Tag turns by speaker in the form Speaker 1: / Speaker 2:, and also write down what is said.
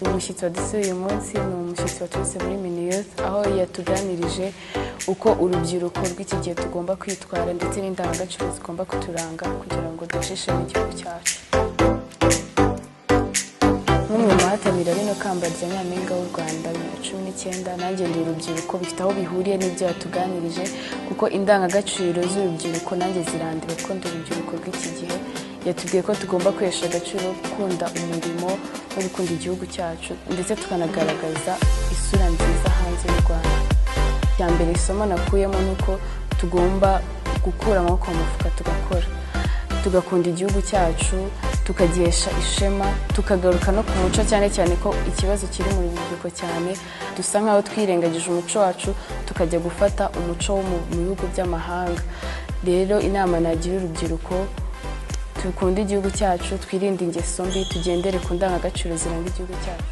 Speaker 1: Umushyitsi wadusuye uyu munsi ni umushyitsi waturutse muri MINIYOUTH, aho yatuganirije uko urubyiruko rw'iki gihe tugomba kwitwara ndetse n'indangagaciro zigomba kuturanga kugira ngo duheshe igihugu cyacu. Nk'umwe mu bahatanira rino kamba rya Nyampinga w'u Rwanda 2019, nanjye ndi urubyiruko, bifite aho bihuriye n'ibyo yatuganirije, kuko indangagaciro z'urubyiruko nanjye zirandeba kuko ndi urubyiruko rw'iki gihe. Yatubwiye ko tugomba kwihesha agaciro, gukunda umurimo no gukunda igihugu cyacu, ndetse tukanagaragaza isura nziza hanze y'u Rwanda. Icya mbere, isomo nakuyemo ni uko tugomba gukura amaboko mu mufuka, tugakora, tugakunda igihugu cyacu, tukagihesha ishema, tukagaruka no ku muco, cyane cyane ko ikibazo kiri mu rubyiruko cyane dusa nkaho twirengagije umuco wacu, tukajya gufata umuco wo mu bihugu by'amahanga. Rero inama nagira urubyiruko: dukunde igihugu cyacu, twirinde ingeso mbi, tugendere ku ndangagaciro ziranga igihugu cyacu.